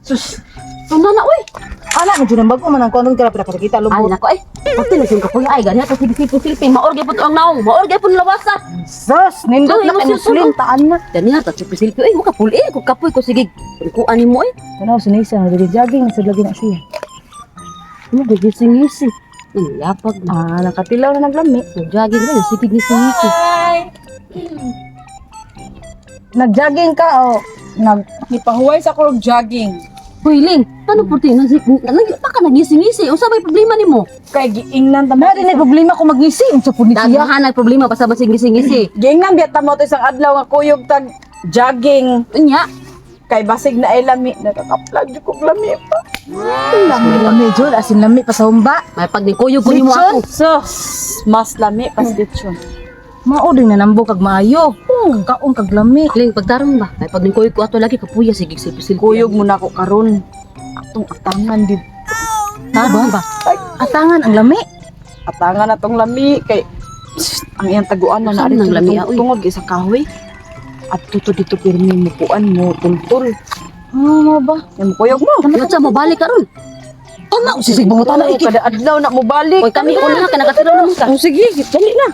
Sus. Tuna na oy. Ana man jud ang bago man ang kuan kara pira kita Ay lubot. nako ay. Pati na siyang kapuya ay gani ato sige silpi silpi maor gyud ang naong, maor gyud lawasa. Sus, nindot Ay, na kay imo cellphone, Muslim taan na. Dani ha ta silpi silpi ay mo ka puli ko kapoy ko sige. Kuan nimo ay. Tanaw si Nisa nagdi jogging sa lagi na siya. Mo gigising-gising. Ang yapag na. Ah, nakatilaw na naglami. Nag-jogging na sige gising-gising. Nagjogging ka o nag Nipahuway sa ko og jogging. Hoy Ling, ano pud ti nag baka nagising-gising. Unsa may problema nimo? Kay giingnan ta mo. Na din ay problema ko magngisi unsa pud ni siya. Daghan ang problema basta basing gising-gising. Giingnan biya ta mo to isang adlaw nga kuyog tag jogging Unya, kay basig na ay lami nakakaplag jud kog lami pa. Lami lami jud asin lami pa sa humba. may pag nikuyog ko nimo ako. So, mas lami pas lechon. Mao din na nambok kag maayo. Kaon kag lami. Ling, pagtarong ba? May pag nikuyog ko ato lagi kapuya sige silpi silpi. Kuyog mo na ko karon. Atong atangan did. Tarong ba? Atangan ang lami. Atangan atong lami kay ang iyang taguan na Saan naari ang lami, ah, uy? tungod sa kahoy. Adto to dito pirmi mupuan mo tultul. Ah, mao ba? Yang kuyog mo. Unsa mo balik karon? Tama usisig bangutan na iki. Kada adlaw na mo balik. Oy kami una ka nakatiro naman ka. Oh, sige, dali na.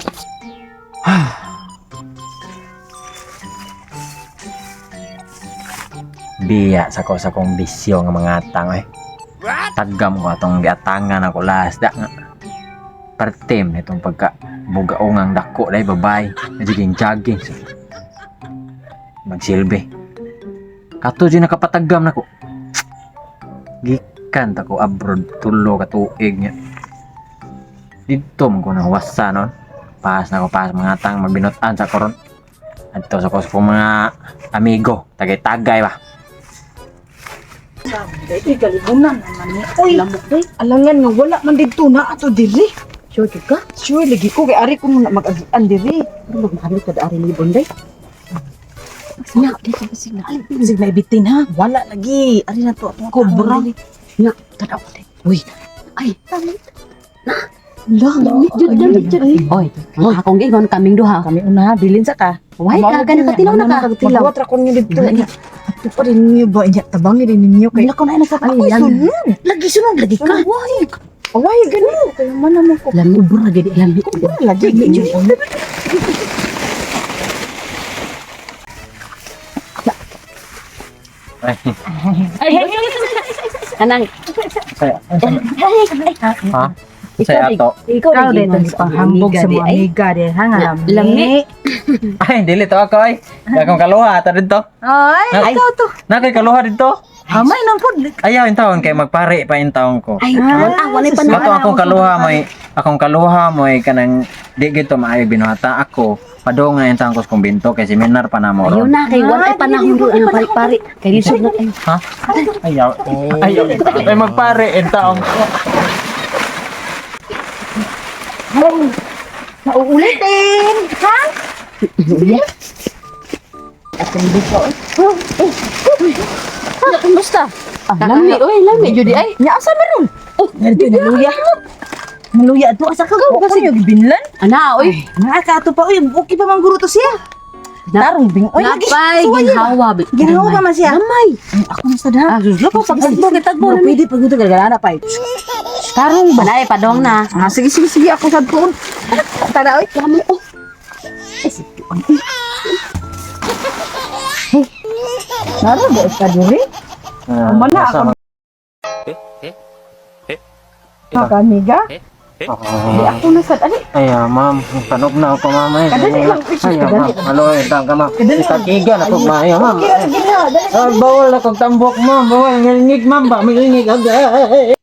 Biya sa ko sa kong bisyo nga mga atang eh. Tagam ko atong giatangan ako last da nga. Partim nitong pagka bugaongang dako dai babay. Nagiging jogging. So, magsilbi. Kato di nakapatagam nako. Gikan ta ko abroad tulo ka tuig niya. Didto man ko nahuwasa nun. Pas na ko pas mga atang magbinutan sa koron. Adto sa ko sa kong mga amigo, tagay-tagay ba. Uy, galibunan naman ni. Uy, Lamok day. alangan nga wala man didto na ato diri. Sure jud ka? Sure lagi ko kay ari ko muna mag-agian diri. Pero magmahamit ka ari libon day. Nya, Dito basig na. Basig na ibitin ha. Wala lagi. Ari na to atong Kobra. Nya, Tanaw ko day. Uy. Ay, Lang. lamit jud, lamit jud. Oy, ang akong giingon kaming duha. Kami una bilin sa ka. Way ka ka nakatilaw na ka. Magbuhat ra ko ninyo didto. Lagi. Ato pa rin ninyo ba inya tabangi rin ninyo kay Wala ko na nasa Ay, Ako'y lang. sunod. Lagi sunod lagi ka. Away. Away gani. Kay man naman ko. Lamit bura gid lamit. Lagi gid. Ay, Ay, Anang, saya. Ha? Saya ato. ikaw Ikaw rin dito ni panghambog sa mga amiga de ha nga Lami. lami. Ay, dili to ako ay. Akong kaluha ta dito. Ay, Ay. ikaw to. Nakay kaluha dito. Amay nang pud. Ayaw in taon kay magpare pa in taon ko. Ay, ah, wala pa na. Kato akong kaluha moy kanang di gito maayo binuhata ako. Padung nga in taon ko sa kumbinto kay seminar pa na mo Ayaw ron. na kay wala pa panahon doon ang pari-pari. Kay lisod na kayo. Ha? Ayaw. Ayaw. Ay magpare in taon ko. Mauulitin. Ha? Ah, kumusta? Ah, lami, oy, lami jud ay. Nya asa man ron? Oh, Dito naluya. Naluya to asa ka ko kasi binlan. Ana, oy. Nga ka ato pa oy, okay pa man guro to siya. Tarong bing. Oy, lagi. Napay, ginhawa. Ginhawa pa man siya. Gamay. Ako na sad ha. Ah, sus, loko, pagtagbo, kitagbo na mi. Pwede pag ito galgalana pa. Tarong ba? Ay, padong na. Ah, sige sige sige ako sad ko. Tara oy. Lami, oh. Naro ba ka diri? Ah, Wala ako. Mga amiga. Di ako na sad ali. Ay, ma'am, panog na ako, ma'am. Ay, Kadali lang, ay, kadali ma'am. Alo, intang ka, ma'am. Istakigan ako, ma'am. Ma'am. Sige na, dali. Ah, bawal akong tambok, ma'am. Bawal. Ngingig, ma'am ba? May ingig. Agay.